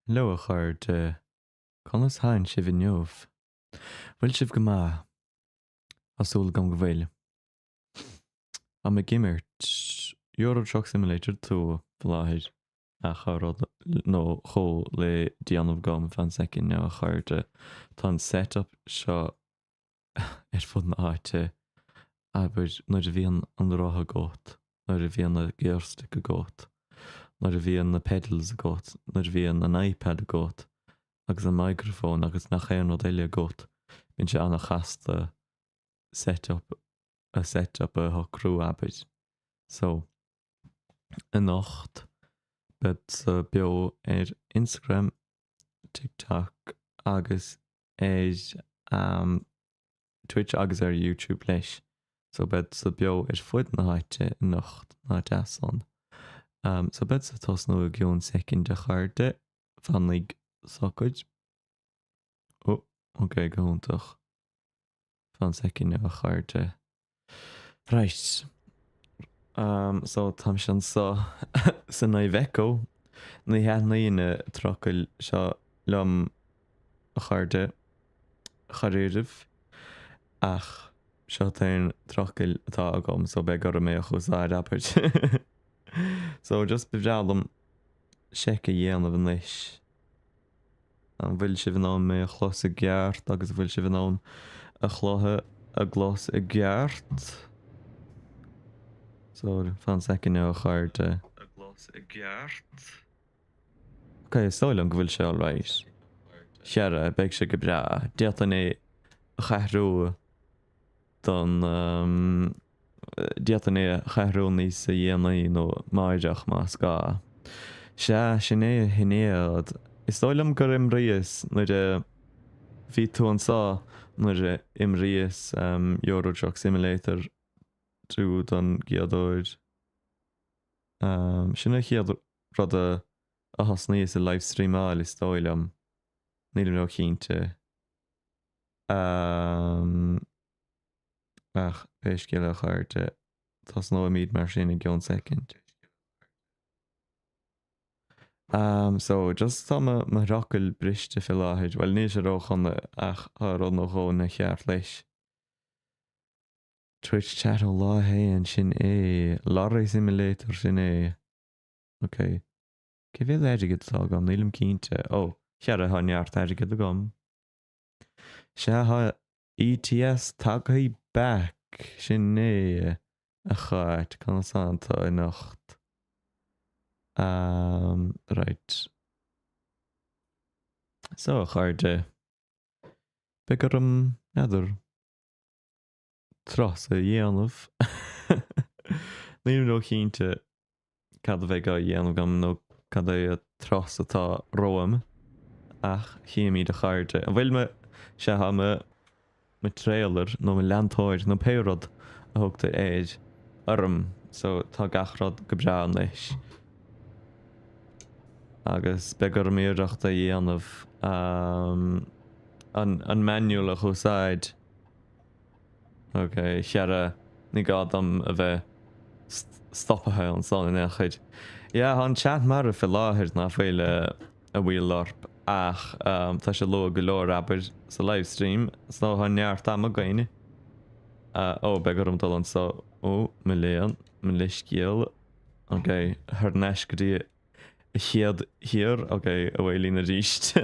Hello a chairde, conas thánn sibh inniu? Bhfuil sibh go maith? Tá súil agam go bhfuil. Táim ag imirt Euro Truck Simulator 2 faoi láthair ach tá rud nó dhó le déanamh agam fan soicind now a chairde. Tá an setup seo ar fud na háite, abair, nuair a bhíonn an roth agat, nuair a bhíonn an gearstick agat, nuair a bhíonn na pedals agat, nuair a bhíonn an iPad agat agus an microphone agus nach aon rud eile agat, bíonn sé an-chasta setup a setup a shocrú, abair. So, anocht, beadsa beo ar Instagram, TikTok agus ar Twitch agus ar YouTube leis. So beadsa beo ar fud na háite anocht, nach deas san. So beadsa ag tosnú i gcionn soicind a chairde, fanaig soicind. Oh, ok, go hiontach. Fan soicind a chairde. Right. So táimse anso san Iveco. Ní thaitníonn na trucail seo liom a chairde, charaoirimh, ach seo an t-aon trucail atá agam so beidh orm é a úsáid, abair. So just ba bhreá liom seic a dhéanamh anois. An bhfuil sibh in ann mé a chlos i gceart agus an bhfuil sibh in ann a chluiche a gclos i gceart? So, fan soicind a chairde. A gclos i gceart. Ok, is dóigh liom go bhfuil sé alright. Chara, beidh sé go breá. D'fhéadfainn é a chathrú don D'fhéadfainn é a chathrú níos dhéanaí nó amáireach más gá. Sea, sin é a Shinéad. Is dóigh liom gur imríos nuair a bhí tú anseo nuair a imríos Euro Truck Simulator 2 don gcéad uair. Sin an chéad rud a thosnaíos a livestreamáil is dóigh liom. Nílim ró-chinnte. Ach pé scéal é a chairde, tosnóimid mar sin i gcionn soicind. Um, so, just tá mo, mo thrucail briste fé láthair, bhuel níl sé ró-chona ach tá rud nó dhó neamhcheart leis. Twitch chat ó lá 1, sin é. Lorry Simulator, sin é. Ok. Cé mhéad airgead atá agam? Nílim cinnte. Ó, chara, tá neart airgead agam. Sea, tá ETS tagtha back, sin é, a Cháit, conas tánn tú anocht? Ahm, right. So, a chairde, beidh orm, n'fheadar, turas a dhéanamh. Nílim ró-chinnte cad a bheidh á dhéanamh agam nó cad é an turas atá romham, ach chífimid a chairde. An bhfuil mo, sea, tá mo, mo trailer nó mo leantóir nó pé rud a thugtar air orm so tá gach rud go breá anois. Agus beidh orm iarracht a dhéanamh an, an manual a úsáid. Ok, chara, ní gá dom a bheith stoptha ansan in aon chor. Yeah, tá an chat marbh fé láthair, ná fuil, a Wheellorp, ach tá sé luath go leor, abair, sa livestream, so tá neart ama againn. Ó, beidh orm dul anso. Ó, mo léan, mo leithscéal. Ok, thar n-ais go dtí a chéad thír, ok, away linn arís.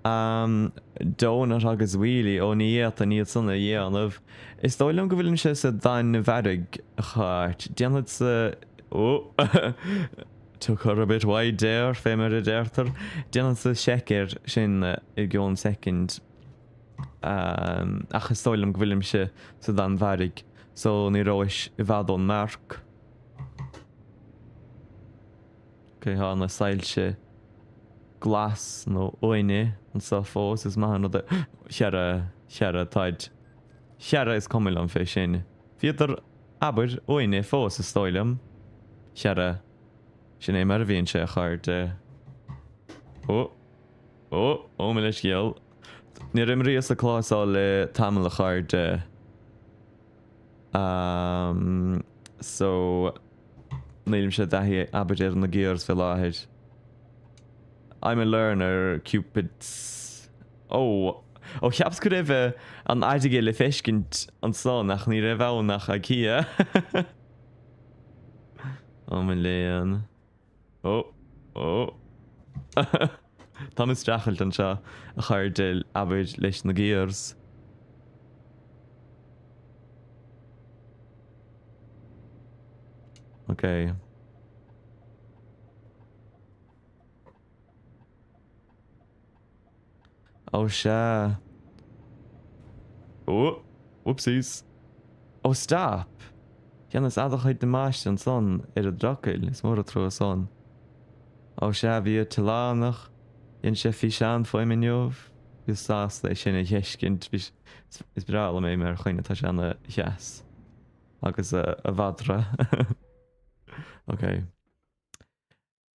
Um, Donut agus Wheelie, ó ní fhéadfainn iad san a dhéanamh. Is dóigh liom go bhfuilimse sa Danmhairg, a Cháit. Déanfadsa, ó, took her a bit wide there, fé mar a deirtear. Déanfadsa seic air sin i gcionn soicind. Um, ach is dóigh liom go bhfuilimse sa Danmhairg, so ní rabhais i bhfad ón marc. Ok, tá na soilse glas nó uaine anseo fós, is maith an rud é. Chara, chara, táid. Chara, is cuma liom fé sin. Bhíodar, abair, uaine fós, is dóigh liom. Chara, sin é mar a bhíonn sé, a chairde. Ó, ó, ó, mo leithscéal. Níor imríos an cluiche seo le tamall, a chairde. Um, so. Nílimse i dtaithí abair ar na gears fé láthair. I'm a learner, Cupids. Ó! Ó cheapas go raibh an fharraige le feiscint ansan ach ní raibh ann ach IKEA. Ó mo léan. Ó! Ó! Táim ag streachailt anseo, a chairde, abair, leis na gears. Ok. Ó sea. Ó! Whoopsies. Ó stop! Dheineas an-chuid damáiste ansan ar an dtrucail, is mór an trua san. Ó sea, bhí an tOileánach, dhein sé físeán fúm inniu, bhíos sásta é sin a dh'fheiscint, bhí, is breá liom é mar dhuine, tá sé ana dheas. Agus a mhadra. Ok.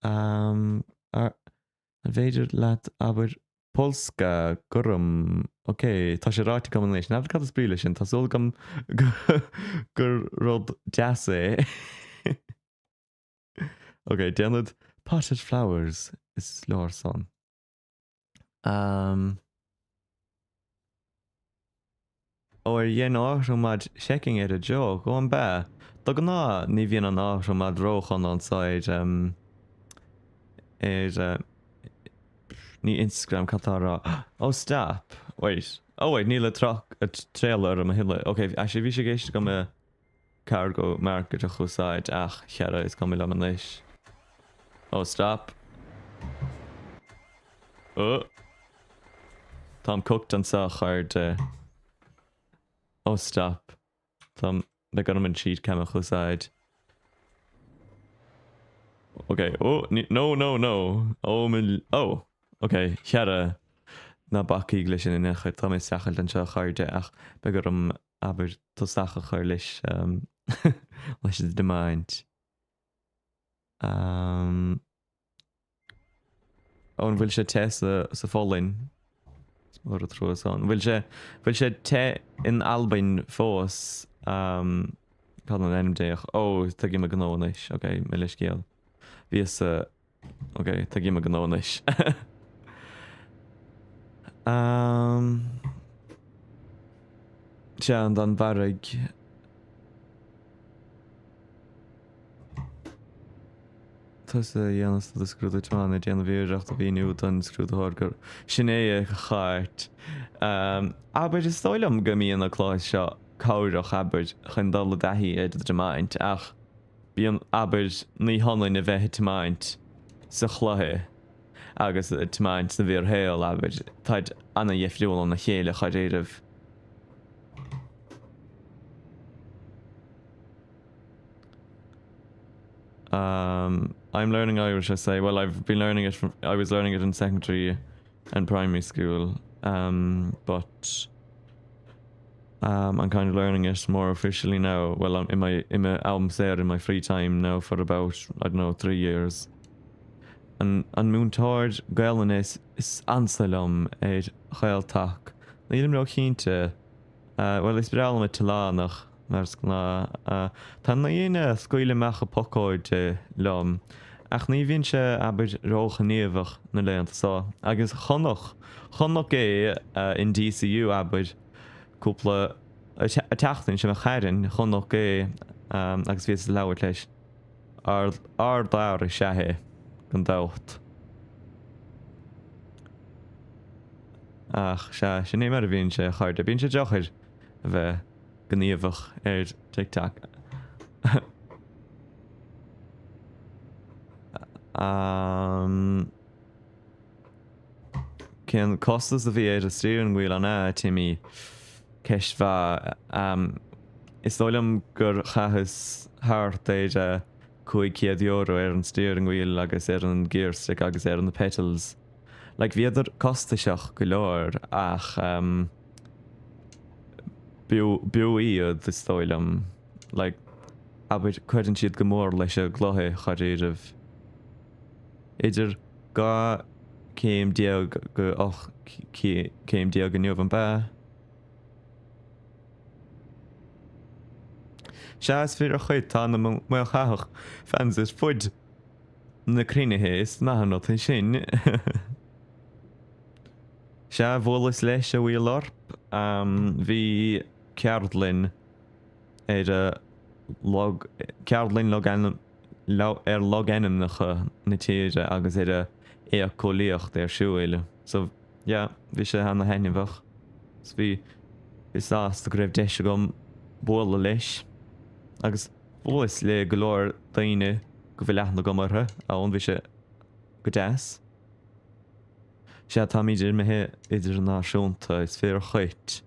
An féidir leat abair Polska, Gurm. Ok, tá sé ráite agam anois. N'fheadar cad is brí leis sin. Tá súil agam gur rud deas é. Ok, déanfad potted flowers is leor san. Ó ar dhein ádhromad checking ar an deoch, ó an bea? De ghnáth ní bhíonn an ádhromad ródhona anso ar ar ní Instagram cad tá á rá? Oh stop! Wait. Oh wait níl an trailer orm a thuilleadh. Ok actually bhí sé i gceist agam a Cargo Market a úsáid ach chara is cuma liom anois. Oh stop. Oh. Táim cooked anseo a chairde. Oh stop. Táim beidh orm an cheat cam a úsáid. Ok oh no no no oh mo oh ok chara ná bacaigí leis sin in aon chor tá mé ag streachailt anseo a chairde ach beidh orm abair, tosach a chur leis leis an dtiomáint. Ó, an bhfuil sé te sa sa Pholainn? Is mór an trua san. An bhfuil sé bhfuil sé te in Albain fós? Cad an ainm déach? Ó, tuigim a gnó anois. Ok, mo leithscéal. Bhíos sa Ok, tuigim a gnó anois. Sea, an Danmhairg. Tusa a dhéanas do scrúdú tiomána ag déanamh iarracht a mhíniú don scrúdaitheoir gur sin é a chairt. Abair, is dóigh liom go mbíonn na cluichí seo cabhrach, abair, chun dul i dtaithí ar do thiomáint, ach Bíonn, abair, ní hionann a bheith ag tiomáint sa chluiche agus ag tiomáint sa bhfíorshaol, abair. Táid ana-dhifriúil óna chéile, dháiríribh. I'm learning Irish, I say. Well, I've been learning it from, I was learning it in secondary and primary school, but. I'm kind of learning it more officially now, well I'm in my in my am saor in my free time now for about, I don't know, 3 years. An an múinteoir Gaelainne is is ansa liom ar Ghaeltalk. Nílim ró-chinnte. Bhuel is breá liom an tOileánach mar is gnáth. Tá daoine ag scaoileadh amach a pocóide liom ach ní bhíonn sé abair róghníomhach na laethanta seo. Agus chonac chonac é in DCU abair cúpla an tseachtain seo chuaigh, chonac é agus bhíos ag labhairt leis. Ardfhear is ea é, gan dabht. Ach sea, sin é mar a bhíonn sé, a chairde. Bíonn sé deacair a bheith gníomhach ar TikTok. Cén costas a bhí ar an steering wheel an ea, Timmy? Ceist mhaith. Is dóigh liom gur chaitheas thart ar €500 ar an steering wheel agus ar an gear stick agus ar na pedals. Like, bhíodar costasach go leor ach b'fhiú, b'fhiú iad, is dóigh liom. Like, abair, cuireann siad go mór leis an gcluiche, dháiríribh. Idir 12 céim go 18 céim inniu, an b'ea? Sea, is fíor dhuit, tá na Maolchathaigh fans ar fud na cruinne, is maith an rud é sin. Sea, bhuaileas leis, a Mhaolorp. Bhí ceardlann ar log, ceardlann logainm, ar logainmneacha na tíre agus ar a éiceolaíocht ar siúil. So, yeah, bhí sé ana thaitneamhach. So bhí, bhí sásta go raibh deis agam bualadh leis. Agus bhuaileas le go leor daoine go bhfuil aithne agam orthu ann, bhí sé go deas. Sea, táimid imithe idirnáisiúnta, is fíor dhuit.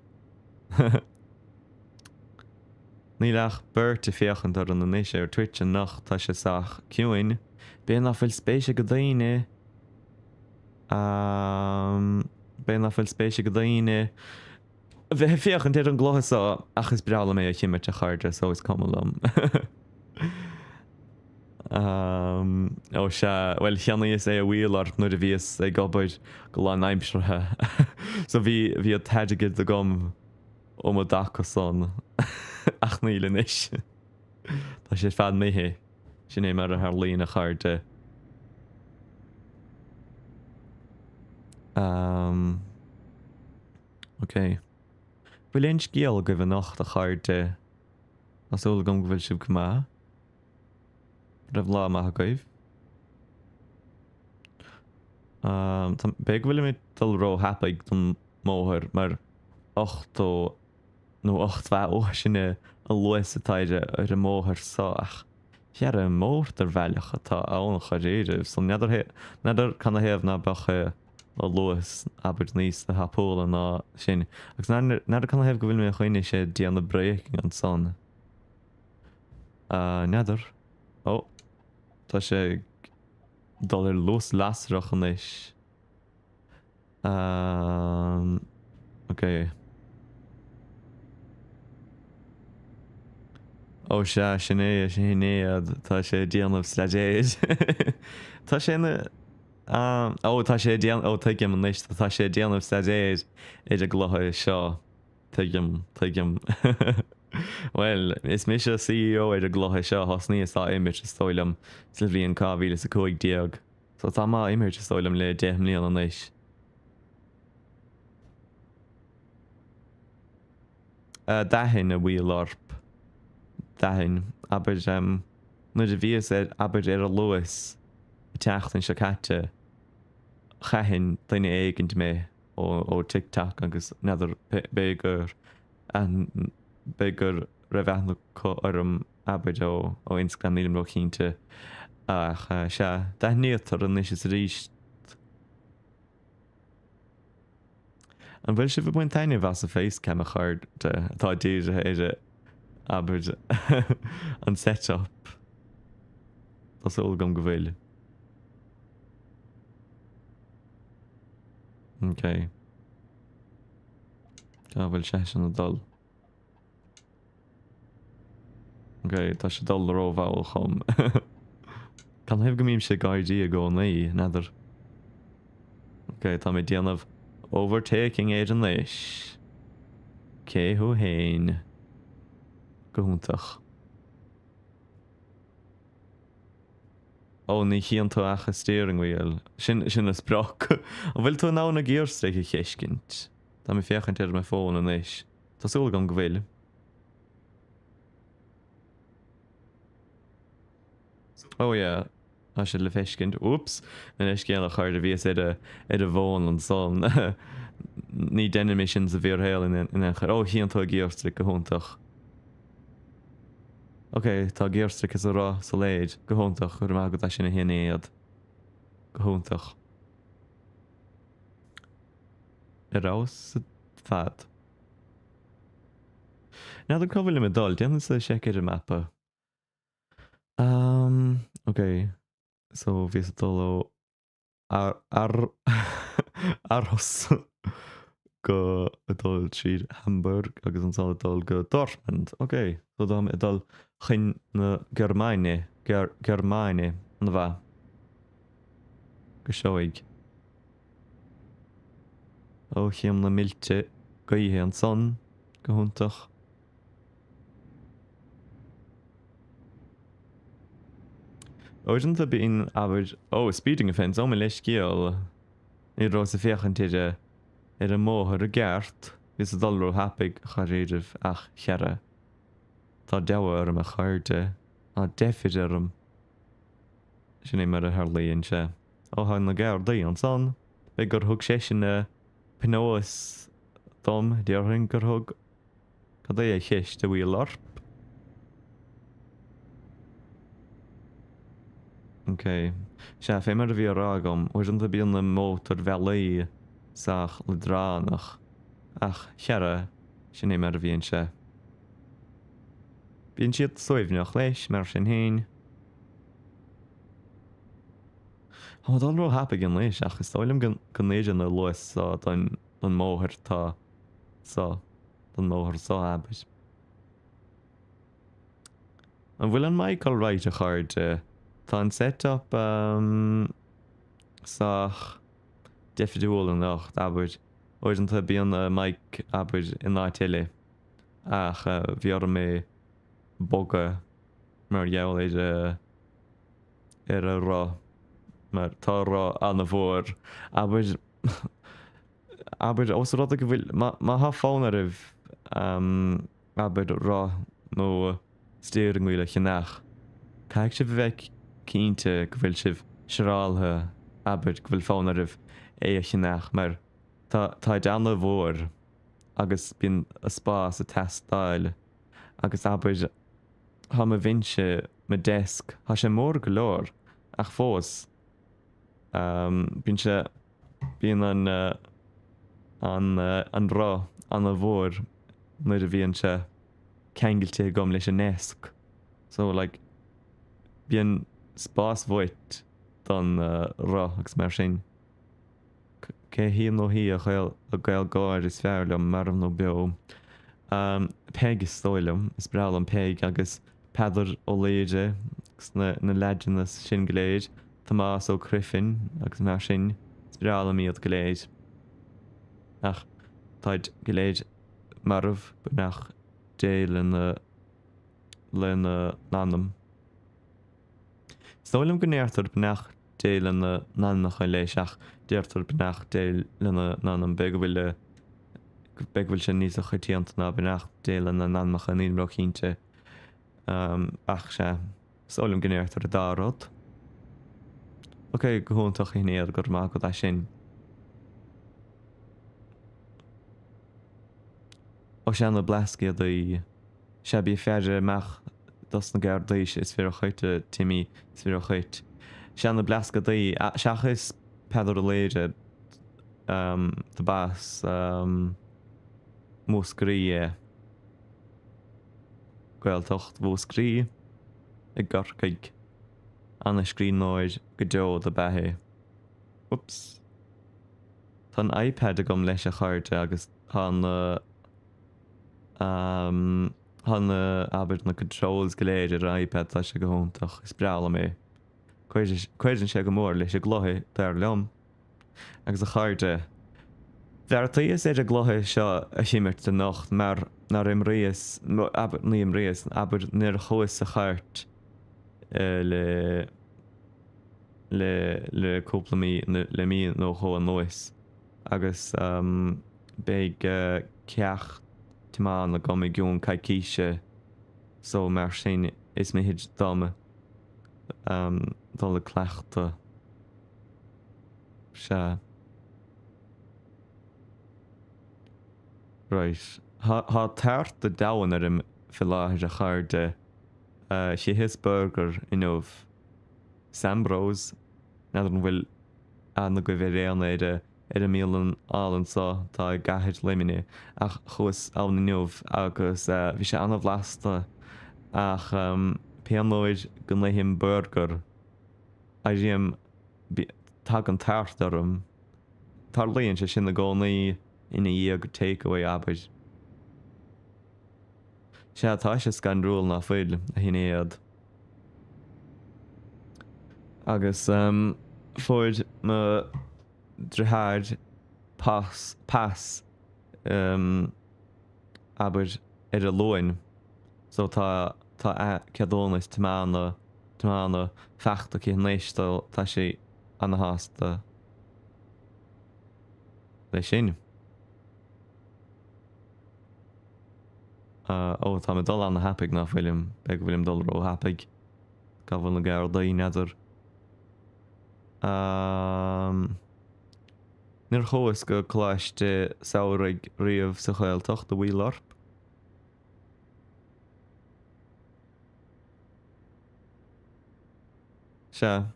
Níl ach beirt ag féachaint orainn anois ar Twitch anocht, tá sé sách ciúin. B'fhéidir nach bhfuil spéis ag daoine B'fhéidir nach bhfuil spéis ag daoine a bheith ag féachaint ar an gcluiche seo ach is breá liom é a chimirt a chairde so is cuma liom. Ó sea, bhuel cheannaíos é a Mhaolorp nuair a bhíos ag obair go lánaimseartha so bhí bhí an t-airgead agam um an dtaca san ach níl anois. Tá sé ar fad imithe. Sin é mar a tharlaíonn a chairde. Um, ok. Bhfuil aon scéal agaibh anocht a chairde? Tá súil agam go bhfuil sibh go maith. Raibh lá maith agaibh. Um, b'fhéidir go bhfuilim ag dul ró-thapaidh don mbóthar mar 80 nó 80 sin an luas atá ar an mbóthar so ach dhera mótarbhealach atá ann dháiríribh so n'fheadar n'fheadar canathaobh ná beadh an luas abair níos tapúla ná sin agus n'fheadar canathaobh go bhfuil mé choinnigh sé ag déanamh braking ansan. N'fheadar. Ó, tá sé ag dul ar luas lasrach anois. Ok. Ó sea, sin é, sin é, tá sé ag déanamh staidéir. Tá sé ina, ó tá sé ag déanamh, ó tuigim anois, tá sé ag déanamh staidéir ar an gcluiche seo. Tuigim, tuigim. Bhuel, is mise CEO ar an gcluiche seo, thosnaíos á imirt is dóigh liom sa bhliain 2015. So tá mé á imirt is dóigh liom le 10 mbliana anois. D'aithin, a Mhaolorp. D'aithin. Abair, nuair a bhíos ar, abair, ar an Luas an tseachtain seo caite, ch'aithin duine éigint mé ó, ó TikTok agus n'fheadar, b'fhéidir gur aithin, b'fhéidir go raibh aithne acu orm abair ó, ó Instagram, nílim ró-chinnte. Ach, sea, d'aithníotar anois is arís. An bhfuil sibh ag baint taitneamh as an facecam, a chairde, atá dírithe ar, abair, an setup? Tá súil agam go bhfuil. Ok. Cá bhfuil seisean ag dul? Ok, tá sé ag dul rómhall chugam. Canathaobh go mbímse ag éirí i gcónaí, n'fheadar. Ok, tá mé ag déanamh overtaking air anois. Cé thú fhéin? Go hiontach. Ó, ní chíonn tú ach an steering wheel. Sin, sin an sprioc. An bhfuil tú in ann an giarstaic a fheiscint? Tá mé ag féachaint ar mo fón anois. Tá súil agam go bhfuil. Oh yeah, tá sé le feiscint. Oops! Mo leithscéal a chairde, bhíos ar a, ar an bhfón ansan. Ní deinim é sin sa bhfíorshaol in aon chor. Oh, chíonn tú an giarstaic, go hiontach. Ok, tá giarstaic is a roth soiléir. Go hiontach, go raibh maith agat as sin a Shinéad. Go hiontach. Ar fheabhas ar fad. N'fheadar cá bhfuilim ag dul, déanfadsa seic ar an mapa. Um, ok, so bhíos ag dul ó Ar, Ar, Aarhus go ag dul tríd Hamburg agus ansan ag dul go Dortmund. Ok, so táim ag dul chun na Gearmáine, Gear, Gearmáine, an-mhaith. Go seoigh. Ó chím na mílte gaoithe ansan, go hiontach. Uaireanta bíonn, abair, oh, speeding offence, oh mo leithscéal, ní rabhas ag féachaint ar a, ar an mbóthar i gceart, bhíos ag dul ró-thapaidh, dháiríribh, ach chara, tá deabhadh orm a chairde, tá deifir orm. Sin é mar a tharlaíonn sé. Ó tá na Gardaí ansan, b'fhéidir gur thug seisean pionós dom, déarfainn gur thug. Cad é a cheist a bhí lorp? Ok. Sea, fé mar a bhí á rá agam, uaireanta bíonn na mótarbhealaí sách leadránach, ach chara, sin é mar a bhíonn sé. Bíonn siad suaimhneach leis, mar sin féin. Tá mé ag dul ró-thapaidh anois, ach is dóigh liom go n-oireann an luas so don mbóthar atá so, don mbóthar so, abair. An bhfuil an mic alright, a chairde? Tá an set-up sách deifriúil anocht, abair. Uaireanta bíonn an mic, abair, in áit eile, ach bhí orm é bogadh mar gheall ar ar an roth, mar tá roth an-mhór, abair. Abair, ós rud é go bhfuil, má tá fonn oraibh, abair, roth nó steering wheel a cheannach, caithfidh sibh a bheith cinnte go bhfuil sibh siúráltha, abair, go bhfuil fonn oraibh é a cheannach, mar tá, táid an-mhór agus bíonn a spás ag teastáil agus abair, tá mo bhinse, mo desk, tá sé mór go leor ach fós, bíonn sé. Bíonn an an an roth ana-mhór nuair a bhíonn sé ceangailte agam leis an ndeasc. So like bíonn spás uait don roth agus mar sin. Cé hí nó hí a Gaeilgeoir is fearr liom, marbh nó beo? Peig is dóigh liom. Is breá liom Peig agus Peadar Ó Laoghaire agus na na leaideanna sin go léir. Tomás Ó Criomhthain agus mar sin, is breá liom iad go léir. Ach táid go léir marbh, beannacht Dé lena lena n-anam. Is dóigh liom go ndeirtear beannacht Dé lena n-anamnacha leis ach deirtear beannacht Dé lena n-anam, b'fhéidir go bhfuil b'fhéidir go bhfuil sé níos coitianta ná beannacht Dé lena n-anamnacha, nílim róchinnte. Ach sea. Is dóigh liom go ndeirtear an dá rud. Ok, go hiontach a Shinéad, go raibh maith agat as sin. Ó sea, na Blascaodaí. Sea, bí ag faire amach dos na Gardaí, is fíor dhuit, a Timmy, is fíor dhuit. Sea, na Blascaodaí, seachas Peadar Ó Laoghaire, dob as Múscraí é. Gaeltacht Mhúscraí i gCorcaigh. Ana-scríbhneoir go deo dob ea é. Oops. Tá an iPad agam leis a chairde agus tá na ehm tá na abair na controls go léir ar an iPad tá sé go hiontach is breá liom é. Cuireann sé go mór leis an gcluiche dar liom. Agus a chairde, bheartaíos ar an gcluiche seo a himirt anocht mar nár imríos, abair, ní imríos, abair, nuair a chuas sa chairt le, le, le cúpla mí, le mí nó dhó anuas agus beidh ceacht tiomána agam i gcionn coicíse so mar sin is mithid dom dul ag cleachtadh. Sea. Right. Tá tart an domhain orm fé láthair a chairde. D'itheas burger inniu. Sambros. N'fheadar an bhfuil aithne agaibh ar aon ar ar an mbialann álainn seo atá i gcathair Luimnigh ach chuas ann inniu agus bhí sé an-bhlasta ach pé an uair go n-ithim burger airím Tagann tart orm. Tarlaíonn sé sin i gcónaí ina dhiaidh takeaway, abair. Sea, tá sé scanrúil, ná fuil, a Shinéad? Agus fuair mo dhriotháir pas, pas, abair, ar an Luain, so tá, tá a ceadúnas tiomána. Tá mé ana-fheacht aici anois, tá sí ana-shásta leis sin. Ó, tá mé ag dul ana-thapaidh, ná fuilim? B'fhéidir go bhfuilim ag dul ró-thapaidh. Cá bhfuil na Gardaí, n'fheadar. Níor chuas go coláiste samhraidh riamh sa Ghaeltacht, a Mhaoilorp. Sea.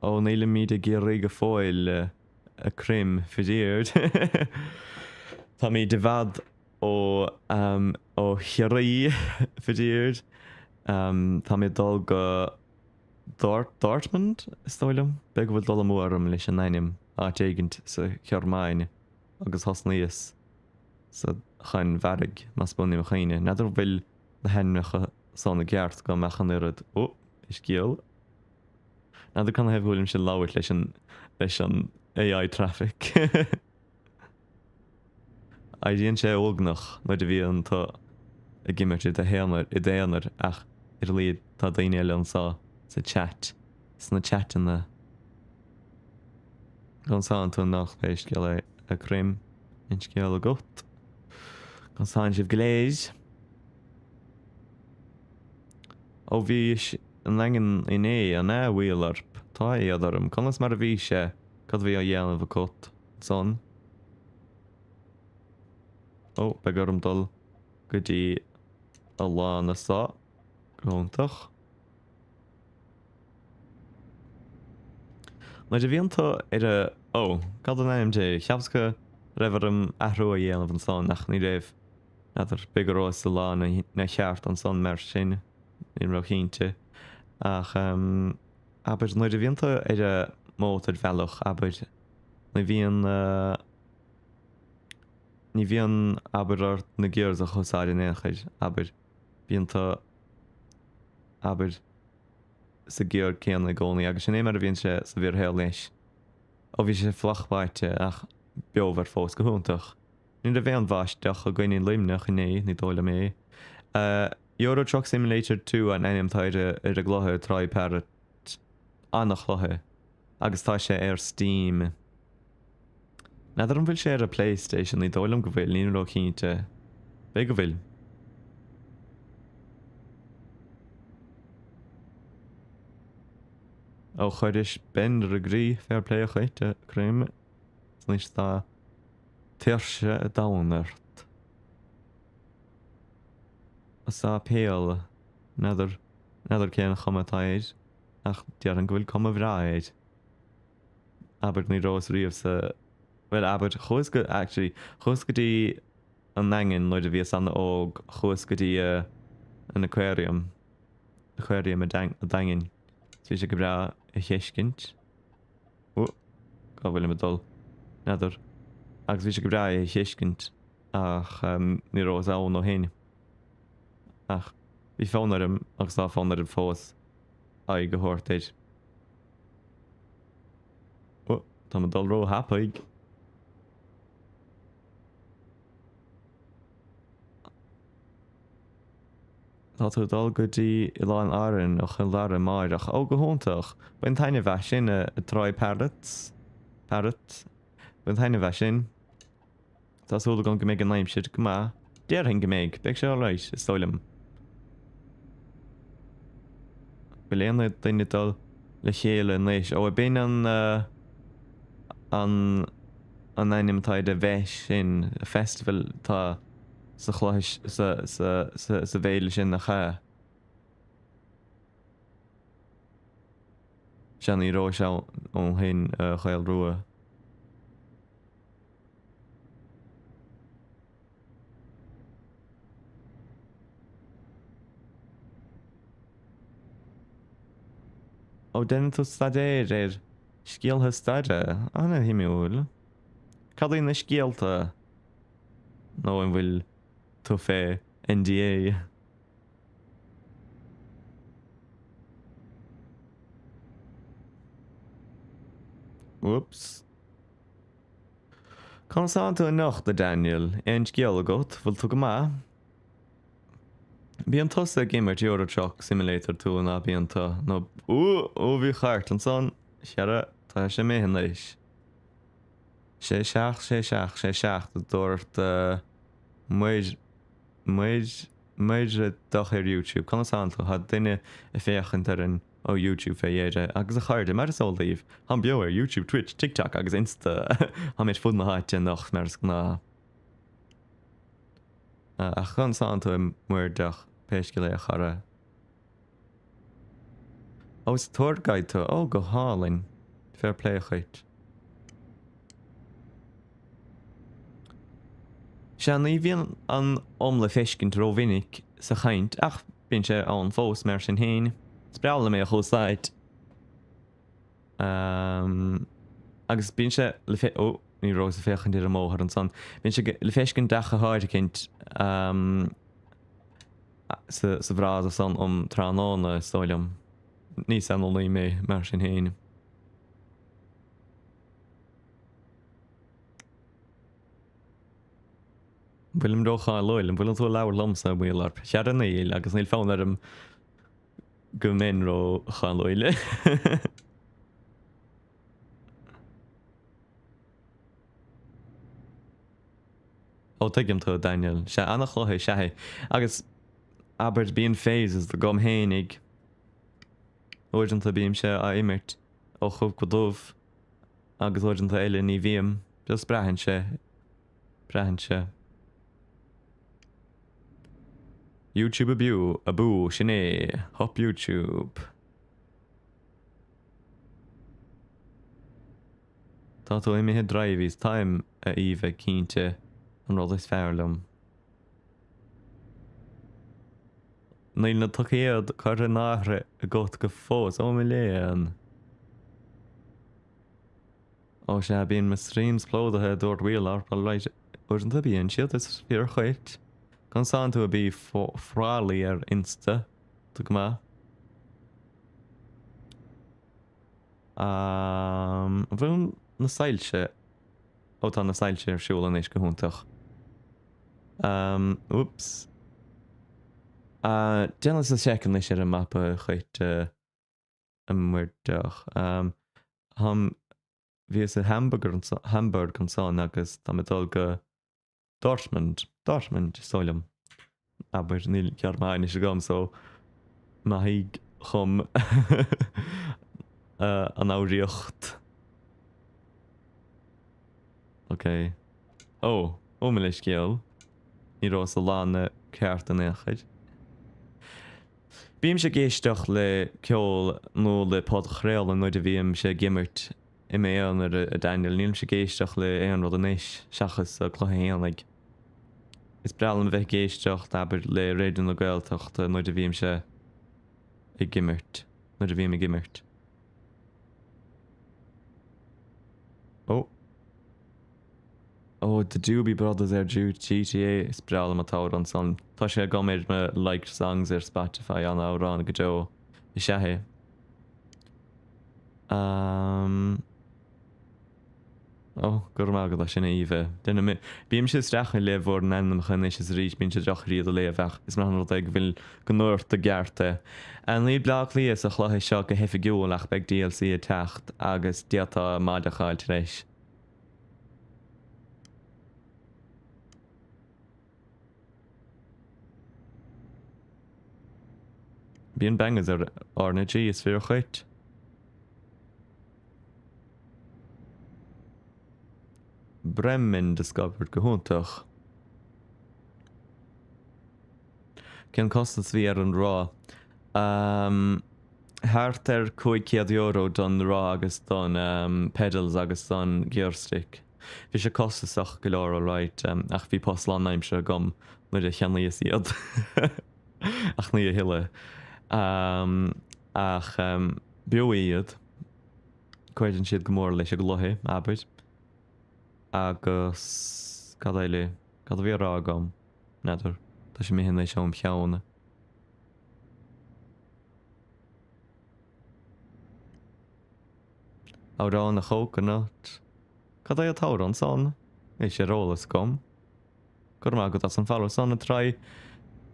Ó, nílimid i gCiarraí go fóill, a Chroim, faraor. Táimid i bhfad ó ó Chiarraí, faraor. Táimid ag dul go Dort, Dortmund, is dóigh liom. B'fhéidir go bhfuil dul amú orm leis an ainm, áit éigint sa Ghearmáin agus thosnaíos sa Danmhairg, más buan í mo chuimhne. N'fheadar an bhfuil na hainmneacha san i gceart go mbeadh an oiread, ó, pé scéal. N'fheadar cad 'na thaobh go bhfuilimse ag labhairt leis an, leis an AI traffic. Éiríonn sé uaigneach nuair a bhíonn tú ag imirt i d'aonar, i d'aonar ach ar a laghad tá daoine eile anseo sa chat, sna chatanna. Conas tánn tú anocht pé scéal é a Chroim, aon scéal agat? Conas tánn sibh go léir? Ó bhís i nDaingean inné, an ea, a Mhaoilorp? Tá éad orm. Conas mar a bhí sé? Cad a bhí á dhéanamh agat ansan? Ó, beidh orm dul go dtí an lána so. Go hiontach. Nuair a bhíonn tú ar a, ó, cad in ainm Dé, cheapas go raibh orm athrú a dhéanamh ansan ach ní raibh, n'fheadar, b'fhéidir go rabhas sa lána cheart ansan mar sin, níl róchinnte. Ach abair, nuair a bhíonn tú ar an mótarbhealach, abair, ní bhíonn, ní bhíonn, abair, ort na gears a úsáid in aon chor, abair, bíonn tú, abair, sa giar céanna i gcónaí agus sin é mar a bhíonn sé sa bhfíorshaol anois. Ó bhí sé fliuch báite ach beomhar fós, go hiontach. Ní raibh aon bháisteach againn i Luimneach inné, ní dóigh liom é. Euro Truck Simulator 2 an ainm atá ar an gcluiche Troy Parrott. An-chluiche. Agus tá sé ar Steam. N'fheadar an bhfuil sé ar an Playstation, ní dóigh liom go bhfuil, nílim ró-chinnte. B'fhéidir go bhfuil. Ó chuiris binb ar an gcroí, fair play dhuit, a Chroim. Anois tá tuirse an domhain ort. An sáipéal, n'fheadar, n'fheadar cén chuma atá air, ach déarfainn go bhfuil cuma bhreá air. abair, ní rabhas riamh sa, bhuel, abair, chuas go, actually, chuas go dtí an nDaingean nuair a bhíos an-óg, chuas go dtí an aquarium, aquarium an Daingin, so bhí sé go breá a fheiscint, oh, cá bhfuilim ag dul, n'fheadar, agus bhí sé go breá é a fheiscint ach ní rabhas ann ó shin, ach bhí fonn orm agus tá fonn orm fós aghaidh a thabhairt air. Ó, tá mé ag dul ró-thapaidh. Tá tú ag dul go dtí Oileáin Árann ó Chill Dara amáireach. Ó, go hiontach! Bain taitneamh as sin, a Troy Parrots. Parrot. Bain taitneamh as sin. Tá súil agam go mbeidh an aimsir go maith. Déarfainn go mbeidh. Beidh sé alright, is dóigh liom. Bhfuil aon duine ag dul le chéile anois? Ó, b'in an an an ainm atá ar an bhfeis sin, festival atá sa chluiche sa sa sa sa bhféile sin nach ea? Sea, ní raibh sé ó shin, a Ghael Rua. Ó déanann tú staidéar ar scéalta staire, ana-shuimiúil. Cad iad na scéalta? Nó an bhfuil tú fé NDA? Whoops. Conas tánn tú anocht, a Daniel? Aon scéal agat? Bhfuil tú go maith? Bíonn tusa ag imirt Euro Truck Simulator tú ná bíonn tú nó Ó ó bhí chairt ansan Chara tá sé imithe anois. 6 7 6 7 6 7 a dúirt Muir Muir Muireadhach ar YouTube. Conas tánn tú? Tá duine ag féachaint orainn ó YouTube fé dheireadh. Agus a chairde, mar is eol daoibh, táim beo ar YouTube, Twitch, TikTok agus Insta. Táim ar fud na háite anocht mar is gnáth. Ach conas tánn tú a Mhuireadhach, pé scéal é a chara? Ó is tour guide tú, ó go hálainn! Fair play dhuit. Sea, ní bhíonn an um le feiscint rómhinic sa chaint ach bíonn sé ann fós mar sin féin. Is breá liom é a úsáid. Agus bíonn sé le fe-, ó, ní rabhas ag féachaint ar an mbóthar ansan. Bíonn sé le feiscint ach go háirithint sa bhfrása san um tráthnóna, is dóigh liom. Ní saineolaí mé mar sin féin. An bhfuilim rócháiliúil? An bhfuileann tú ag labhairt liomsa, a Mhaolarp? Chara níl, agus níl fonn orm go mbeinn rócháiliúil. Ó, tuigim tú, a Daniel. Sea, an-chluiche is ea é. Agus, abair, bíonn phases agam fhéinig. Uaireanta bímse á imirt ó dhubh go dubh agus uaireanta eile ní bhím. Just braitheann sé. Braitheann sé. YouTube abú, abú, sin é. Hup YouTube. Tá tú imithe driveys, táim, a Aoibhe, cinnte, an rud is fearr liom. Níl na ticéid curtha in áirithe agat go fós, ó mo léan. Ó sea, bíonn mo streams plódaithe, a dúirt Wheeler, alright, uaireanta bíonn siad, is fíor dhuit. Conas tánn tú a B Frawley ar Insta? Tá go maith. An bhfuil na soilse, ó tá na soilse ar siúl anois, go hiontach. Oops. Déanfaidh mé seic anois ar an mapa dhuit, a Mhuireadhach. Táim, bhíos i Hamburg Hamburg ansan agus táim ag dul go Dortmund, Dortmund, is dóigh liom. Abair, níl Gearmáinis agam so maithigí dhom an fhoghraíocht. Ok. Ó, ó mo leithscéal. Ní rabhas sa lána ceart in aon chor. Bímse ag éisteacht le ceol nó le podchraoladh nuair a bhímse ag imirt i m'aonar, a Daniel. Nílimse ag éisteacht le aon rud anois seachas cluiche fhéinig. Is breá liom a bheith ag éisteacht, abair, le Raidió na Gaeltachta nuair a bhímse ag imirt, nuair a bhím ag imirt. Ó. Ó, The Doobie Brothers ar GTA, is breá liom an t-amhrán san. Tá sé agam ar mo liked songs ar Spotify, an-amhrán go deo is ea é. Umm. Ó, go raibh maith agat as sin, a Aoibhe. Déanfaidh mé. Bímse ag streachailt le bhur n-ainmneacha anois is arís, bíonn sé deacair iad a léamh ach is maith an rud é go bhfuil go ndúirt i gceart é. Níl Bleá Cliath sa chluiche seo go hoifigiúil ach beidh DLC ag teacht agus d'fhéadfá mod a fháil tar éis. Bíonn bangers ar RnaG, is fíor dhuit. Bremen discovered, go hiontach. Cén costas a bhí ar an roth? Thart ar €500 don roth agus don pedals agus don gear stick. Bhí sé costasach go leor alright ach bhí post lánaimseartha agam nuair a cheannaíos iad. Ach ní a thuilleadh. Ach b'fhiú iad. Cuireann siad go mór leis an gcluiche, abair. Agus cad eile? Cad a bhí á rá agam? N'fheadar. Tá sé imithe anois óm cheann. Amhrán a Chóconut. Cad é an t-amhrán san? Níl sé ar eolas agam. Go raibh maith agat as an follow san, a Troy.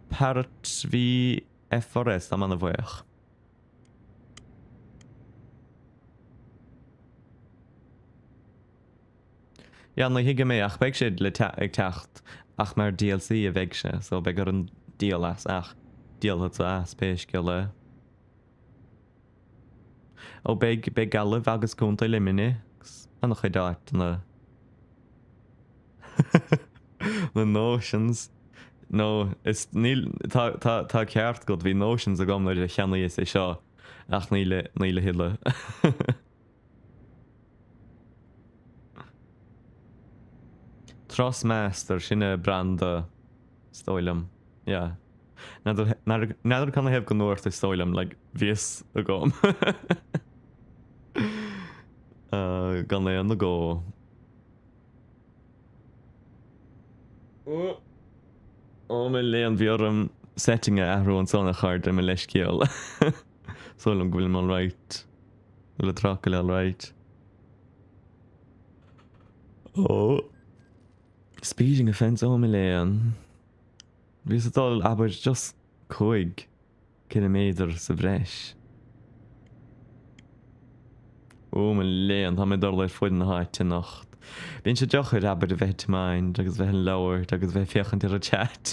Parrot VFRS, táim ana-bhuíoch. Yeah, ní thuigim é ach beidh sé le ag teacht ach mar DLC a bheidh sé so beidh orainn díol as ach díolfadsa as pé scéal é. Ó beidh, beidh Gaillimh agus Contae Luimnigh agus an-chuid áiteanna na notions no is níl tá tá tá ceart agat bhí notions agam nuair a cheannaíos é seo ach níl níl a thuilleadh. Thrustmaster, sin an branda, is dóigh liom. Yeah. N'fheadar, n'fheadar canathaobh go ndúirt is dóigh liom, like, bhí fhios agam. Gan aon agó. Ó mo léan, bhí orm setting a athrú ansan a chairde, mo leithscéal. Is dóigh liom go bhfuilim alright. Bhfuil an trucail alright? Ó. Speeding offence, ó mo léan. Bhíos ag dul, abair, just 5 ciliméadar sa bhreis. Ó mo léan, tá mé ag dul ar fud na háite anocht. Bíonn sé deacair, abair, a bheith ag tiomáint agus a bheith ag labhairt agus a bheith ag féachaint ar an chat.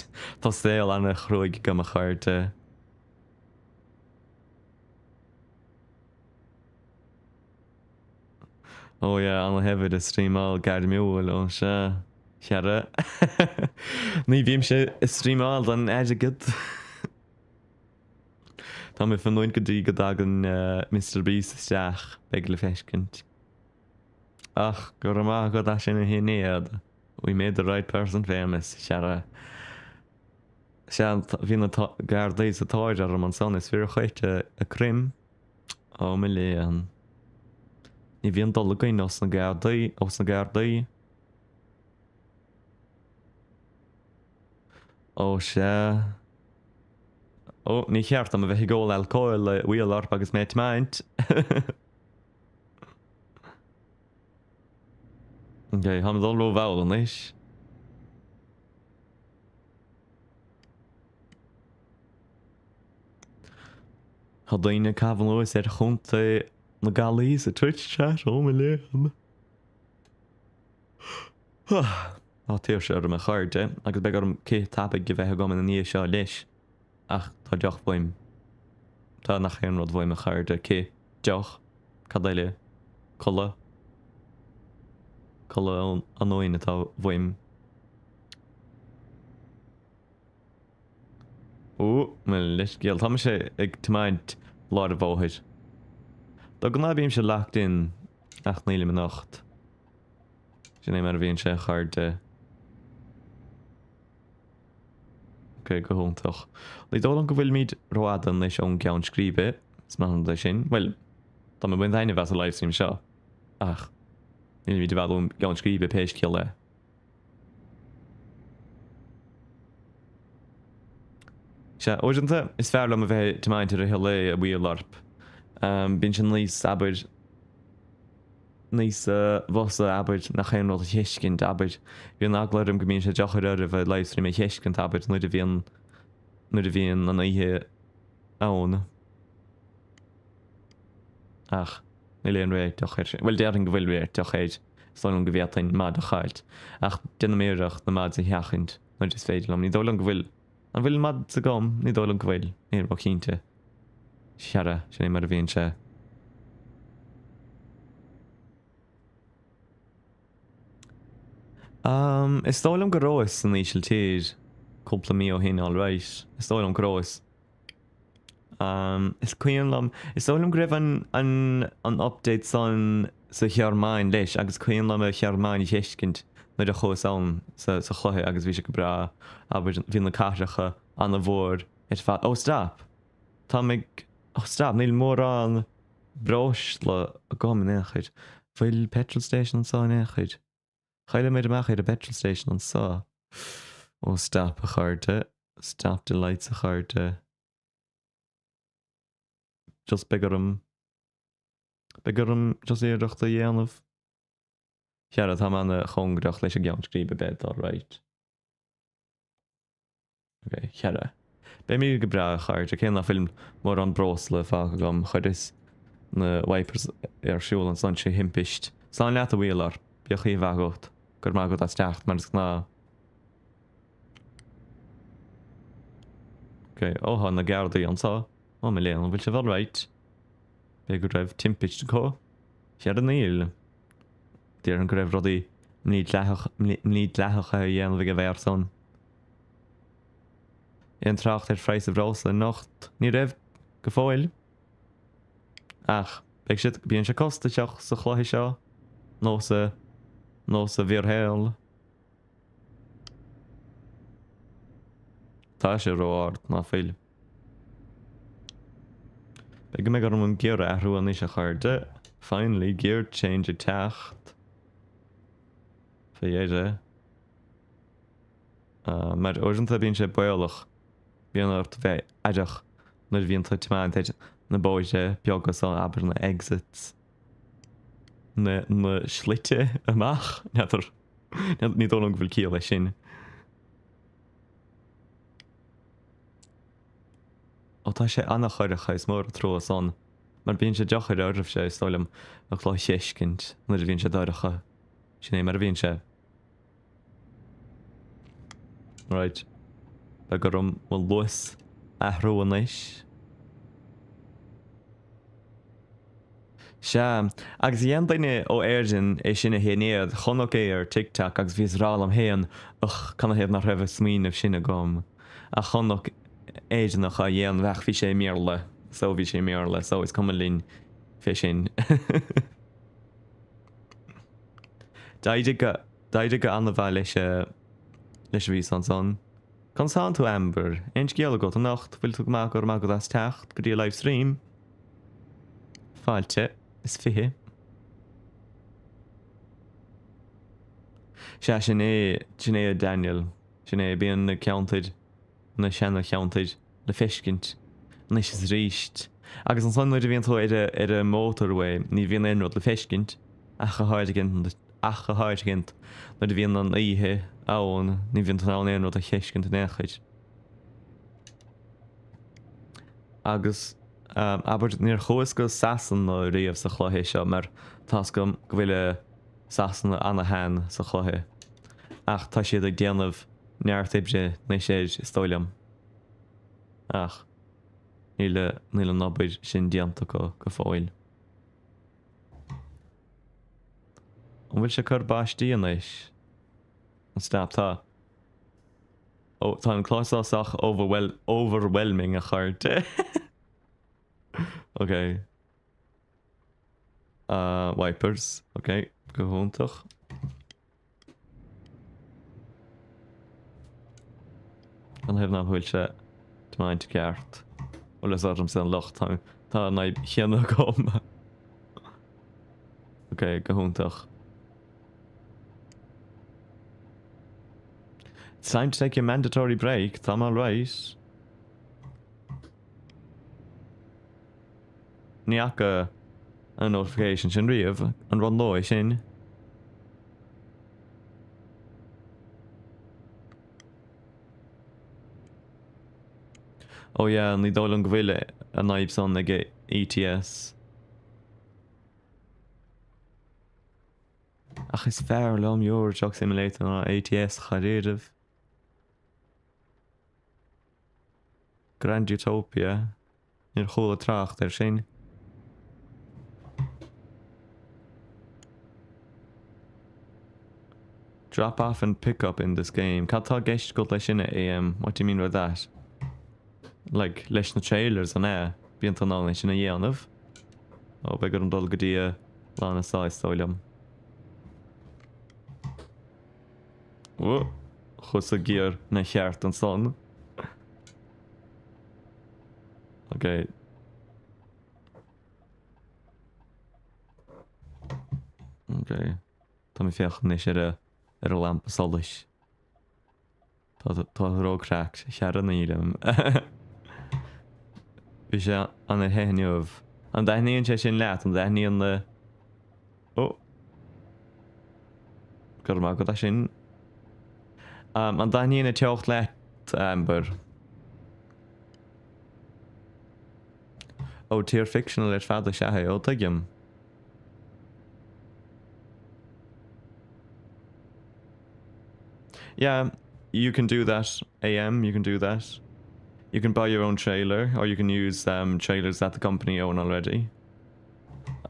Tá saol an-chruaidh agam, a chairde. Oh yeah, ana-shaibhir ag streamáil gairmiúil, ó sea, chara. Ní bhímse ag streamáil don airgead. Tá mé ag fanúint go dtí go dtagann Mister Beast isteach, beidh le feiscint. Ach go raibh maith agat as sin a Shinéad, we made the right person famous, chara. Sea, bhí na Gardaí sa tóir orm ansan, is fíorchaite a croim. Ó mo léan. Ní bhíonn dul againn os na Gardaí, os na Gardaí. Ó sea. Ó, ní cheart dom a bheith ag ól alcóil a Wheeler agus mé ag tiomáint. Ok, táim ag dul rómhall anois. Tá daoine ag caitheamh anuas ar Chontae na Gaillimhe sa Twitch chat, ó mo léan. Tá tuirse orm a chairde agus beidh orm cith tapaidh a bheith agam ina ndiaidh seo leis. Ach tá deoch uaim. Tá nach aon rud uaim a chairde, cith, deoch, cad eile? Codladh. Codladh ionainn atá uaim. Ó, mo leithscéal, tá mise ag tiomáint lár an bhóthair. De ghnáth bímse locked in, ach nílim anocht. Sin é mar a bhíonn sé, a chairde. Ok, go hiontach. Ní dóigh liom go bhfuilimid rófhada anois ón gceann scríbe, is maith an rud é sin. Bhuel, tá mé ag baint taitneamh as an livestream seo, ach nílimid i bhfad ón gceann scríbe pé scéal é. Sea, uaireanta is fearr liom a bheith ag tiomáint i rith an lae a Wheeler. Bíonn sé níos, abair, níos fusa, abair, nach aon rud a thuiscint, abair. Bíonn eagla orm go mbíonn sé deacair oraibh an livestream a thuiscint, abair, nuair a bhíonn, nuair a bhíonn an oíche ann. Ach níl aon réiteach air sin. Bhuel, déarfainn go bhfuil réiteach air. Is dóigh liom go bhféadfainn mod a chailt. Ach déanaim iarracht na mods a sheachaint nuair is féidir liom. Ní dóigh liom go bhfuil. An bhfuil mods agam? Ní dóigh liom go bhfuil. Nílim ró-chinnte. Chara, sin é mar a bhíonn sé. Um, is dóigh liom go rabhas san Ísiltír cúpla mí ó shin, alright. Is dóigh liom go rabhas. Is cuimhin liom, is dóigh liom go raibh an, an, an update san sa Ghearmáin leis agus cuimhin liom an Ghearmáin a fheiscint nuair a chuas ann sa, sa chluiche agus bhí sé go breá, abair, bhí na cathracha ana-mhór ar fad. Oh stop! Táim ag, oh stop, níl mórán breosla agam in aon chor. Bhfuil petrol station anseo in aon chor? Chaill muid amach ar an petrol station anseo. Oh stop a chairde. Stop the lights a chairde. Just beidh orm, beidh orm just iarracht a dhéanamh. Chara, táim ana-chóngarach leis an gceann scríbe beidh alright. Ok, chara. Beimid go breá, a chairde, cé nach bhfuil mórán breosla fágtha agam, chuireas na wipers ar siúl ansan 6 thimpist. Slán leat, a Wheeler. Bíodh oíche mhaith agat. Go raibh maith agat as teacht, mar is gnáth. Ok, ó tá na Gardaí anseo. Ó mo léan, an bhfuil sibh alright? B'fhéidir go raibh timpist acu? Séard níl. Déarfainn go raibh rudaí mídhleathacha á dhéanamh ag an bhfear san. Aon trácht ar phraghas an bhreosla anocht? Ní raibh, go fóill. Ach beidh siad, bíonn sé costasach sa chluiche seo, nó sa, nó sa bhfíorshaol. Tá sé ró-ard, ná fuil. Beidh go mbeidh orm an giar a athrú anois a chairde. Finally, gear change ag teacht. Fé dheireadh. Mar uaireanta bíonn sé baolach, bíonn ort bheith aireach nuair a bhíonn tú ag tiomáint ar na bóithre beaga so, abair na exits, na na slite amach, n'fheadar, ní dóigh liom go bhfuil ciall leis sin. Ó tá sé an-dorcha, is mór an trua san, mar bíonn sé deacair oraibhse, is dóigh liom, an cluiche a fheiscint nuair a bhíonn sé dorcha. Sin é mar a bhíonn sé. Right. Beidh orm mo luas a athrú anois. Sea, agus dhein duine ó Éirinn é sin a inné, chonac é ar TikTok agus bhíos ag rá liom féin, ugh, canathaobh nach raibh an smaoineamh sin agam? Ach chonac Éireannach á dhéanamh ach bhí sé i mBéarla, so bhí sé i mBéarla, so is cuma linn fé sin. D'éirigh go, d'éirigh go an-mhaith leis a, leis an bhfíseán san. Conas tánn tú Amber? Aon scéal agat anocht? Bhfuil tú go maith, go raibh maith agat as teacht go dtí an live stream. Fáilte is 20. Sea, sin é, sin é a Daniel, sin é, bíonn na ceantair, na seana-cheantair le feiscint anois is arís. Agus ansan nuair a bhíonn tú ar a, ar a motorway ní bhíonn aon rud le feiscint ach go háirithint, ach go háirithint nuair a bhíonn an oíche ann ní bhíonn tú in ann aon rud a feiscint in aon chor. Agus, abair, níor chuas go Sasana riamh sa chluiche seo mar tá's agam go bhfuil Sasana ana-shean sa chluiche. Ach tá siad ag déanamh neart oibre anois air, is dóigh liom. Ach níl, níl an obair sin déanta acu go fóill. An bhfuil sé ag cur báistí anois? An stop, tá. Ó, tá an clásal sách overwhelming, a chairde. Ok. Uh, wipers. Ok, go hiontach. Canathaobh nach bhfuil sé tiomáint ceart? Bhuel, is ormsa an locht, tá, tá an fhadhb chéanna agam. Ok, go hiontach. It's time to take your mandatory break, tá mé alright. Ní fhaca an notification sin riamh, an rud nua é sin? Oh yeah, ní dóigh liom go bhfuil an fhadhb san ag ETS. Ach is fearr liom Euro Truck Simulator ná ETS dháiríribh. Grand Utopia, níor chuala trácht air sin. Drop off and pick up in this game. Cad tá i gceist agat leis sin a AM? What do you mean by that? Like, leis na trailers an ea? Bíonn tú in ann é sin a dhéanamh? Ó, beidh orm dul go dtí a lána seo is dóigh liom. Ó, chuas sa giar mícheart ansan. Ok. Ok. Tá mé ag féachaint anois ar a ar a lampa solais. Tá tá ró-cracked, chara nílim. Bhí sé ana-the inniu. An dtaitníonn sé sin leat? An dtaitníonn na Ó! Go raibh maith agat as sin. An dtaitníonn an teocht leat, Amber? Ó, tír fictional ar fad is ea é, ó tuigim. Yeah, you can do that, AM, you can do that. You can buy your own trailer or you can use um, trailers that the company own already.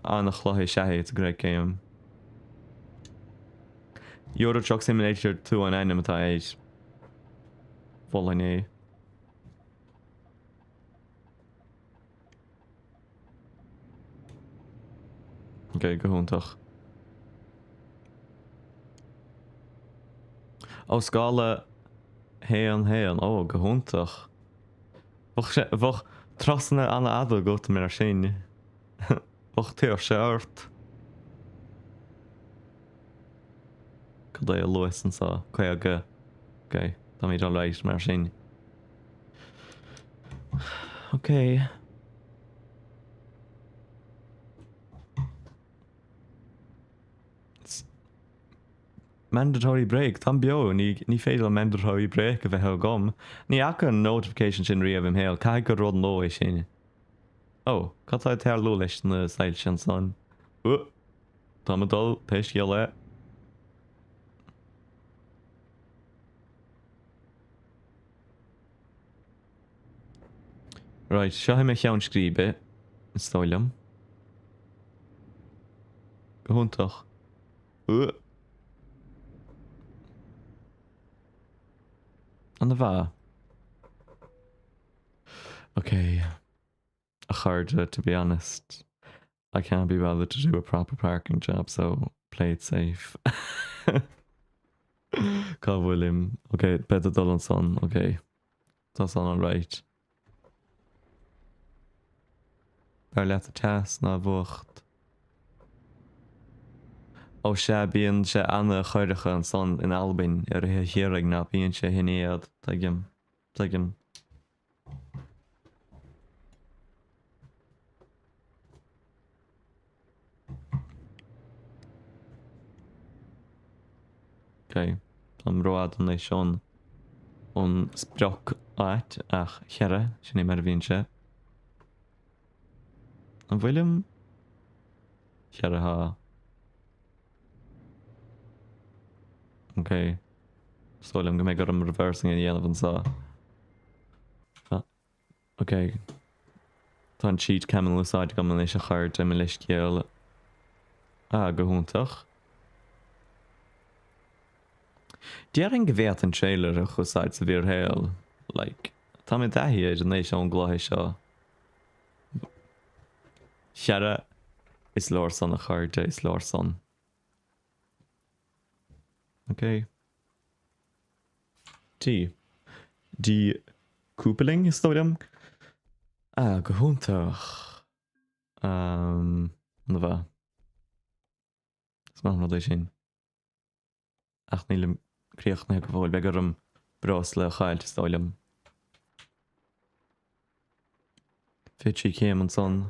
An-chluiche is ea é, it's a great game. Euro Truck Simulator 2 an ainm atá air. Mholfainn é. Ok, go hiontach. Ó, scála haon haon, ó, go hiontach. Bheadh sé, bheadh turasanna an-fhada agat mar sin. Bheadh tuirse ort. Cad é a luas anseo? 50. Ok, táimid alright mar sin. Ok. Mandatory break, táim beo, ní, ní féidir liom mandatory break a bheith agam. Ní fhaca an notification sin riamh im shaol, caithfidh gur rud nua é sin. Ó, cad tá ag tarlú leis na soilse ansan? Uh! Táim ag dul, pé scéal é. Right, seo é mo cheann scríbe, is dóigh liom. Go hiontach. Uh. An-mhaith. Ok. A chairde, to be honest. I can't be bothered to do a proper parking job so play it safe. Cá bhfuilim? Ok, beidh ag dul ansan, ok. Tá san alright. B'fhearr leat an teas ná an bhfuacht. Ó sea, bíonn sé ana-chorrach ansan in Albain i rith an gheimhridh ná bíonn sé in éad, tuigim, tuigim. Ok, táim rófhada anois ón ón sprioc áit ach cheithre, sin é mar a bhíonn sé. An bhfuilim? Cheithre thá. Ok. Is dóigh liom go mbeidh orm reversing a dhéanamh anseo. Ok. Tá an cheat cam in úsáid agam anois a chairde, mo leithscéal. Ah, go hiontach. Déarfainn go bhféadfainn trailer a úsáid sa bhfíorshaol. Like, tá mé i dtaithí air anois ón gcluiche seo. Cheithre, is leor san a chairde, is leor san. Ok. T. Decoupling, is dóigh liom. Ah, go hiontach. Um, an-mhaith. Is maith an rud é sin. Ach nílim críochnaithe go fóill. Beidh orm breosla a chailliúint, is dóigh liom. 23 céim ansan.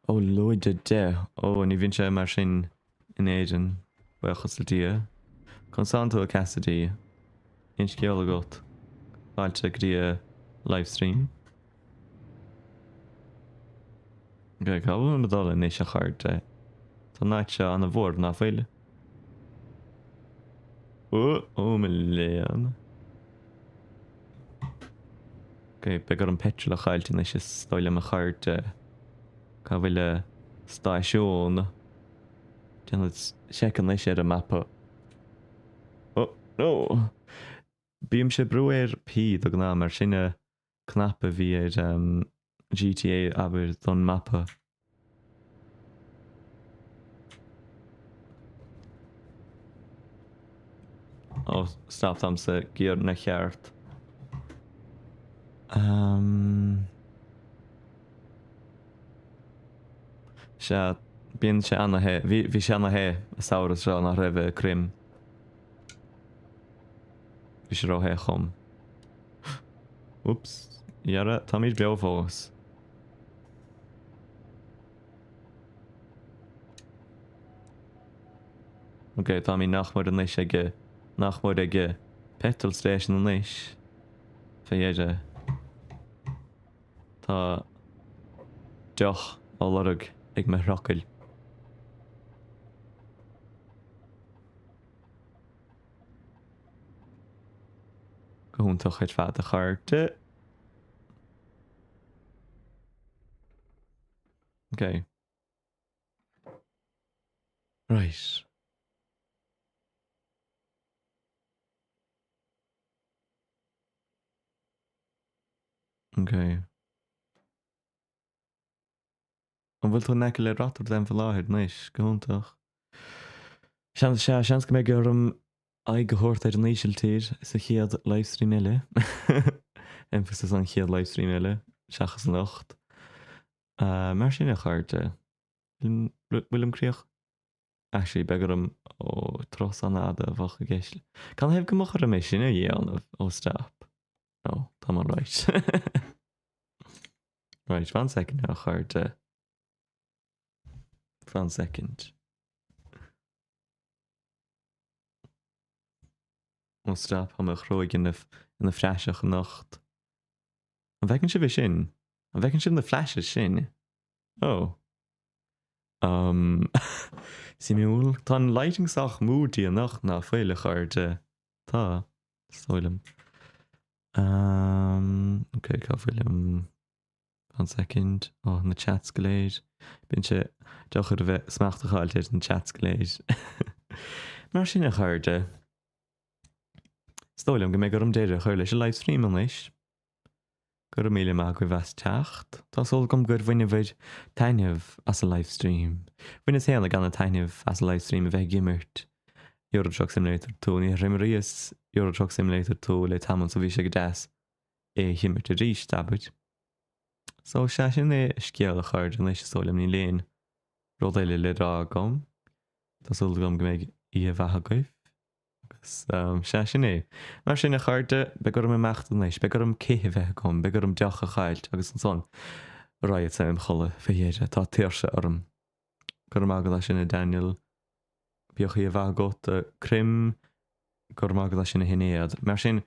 Ó, lúide 10. Ó, ní bhíonn sé mar sin in Éirinn, buíochas le Dia. Conas tánn tú, a Cassidy? Aon scéal agat? Fáilte go dtí an livestream. Ok, cá bhfuil mé ag dul anois, a chairde? Tá an áit seo ana-mhór, ná fuil? Ó, ó mo léan. Ok, beidh orm petrol a chailliúint anois is dóigh liom a chairde. Cá bhfuil an stáisiún? Déanfaidh seic anois ar an mapa. Oh, no! Bímse ag brú ar P de ghnáth mar sin an cnaipe a bhí ar GTA abair don mapa. Ó, stop, táim sa giar neamhcheart. Um, sea, bíonn sé ana-the, bhí, bhí sé ana-the an samhradh seo nach raibh i Croim. Bhí sé ró-the dhom. Ups, dhera, táimid beo fós. Ok, táimid nach mór anois ag, nach mór ag petrol station anois. Fé dheireadh. Tá. Deoch á lorg ag mo thrucail. Go hiontach ar fad a chairde. Ok. Right. Ok. An bhfuil tú in aice le Rotterdam faoi láthair anois? Go hiontach. Seans, sea, seans go mbeidh orm aghaidh a thabhairt ar an Ísiltír sa chéad livestream eile. Emphasis on chéad livestream eile, seachas anocht. Mar sin, a chairde, bhfuilim críoch? Actually, beidh orm, ó, turas an-fhada a bheadh i gceist. Canathaobh go mbeadh orm é sin a dhéanamh? Oh, stop. No, tá mé right. Right, fan second a chairde. Fan second. Oh stop, tá mo chruaig ina, ina phraiseach anocht. An bhfeiceann sibh é sin? An bhfeiceann sibh na flashes sin? Oh. Um, suimiúil. Tá an lighting sách moody anocht ná fuil, a chairde? Tá, is dóigh liom. Um, ok, cá bhfuilim? One second. Oh, na chats go léir. Bíonn sé deacair a bheith smacht a chailt ar na chats go léir. Mar sin a chairde. Is dóigh liom go mbeidh orm deireadh a chur leis an livestream anois. Go raibh míle maith agaibh as teacht. Tá súil agam gur bhaineabhair taitneamh as an livestream. Bhaineas féinig an-taitneamh as an livestream a bheith ag imirt Euro Truck Simulator 2. Níor imríos Euro Truck Simulator 2 le tamall so bhí sé go deas é a himirt arís, abair. So, sea, sin é an scéal a chairde anois is dóigh liom níl aon rud eile le rá agam. Tá súil agam go mbeidh oíche mhaith agaibh. Agus, sea, sin é. Mar sin, a chairde, beidh orm imeacht anois, beidh orm cith a bheith agam, beidh orm deoch a chailt agus ansan raghadsa im chodladh fé dheireadh. Tá tuirse orm. Go raibh maith agat as sin, a Daniel. Bíodh oíche mhaith agat, a Crim. Go raibh maith agat as sin, a Shinéad. Mar sin.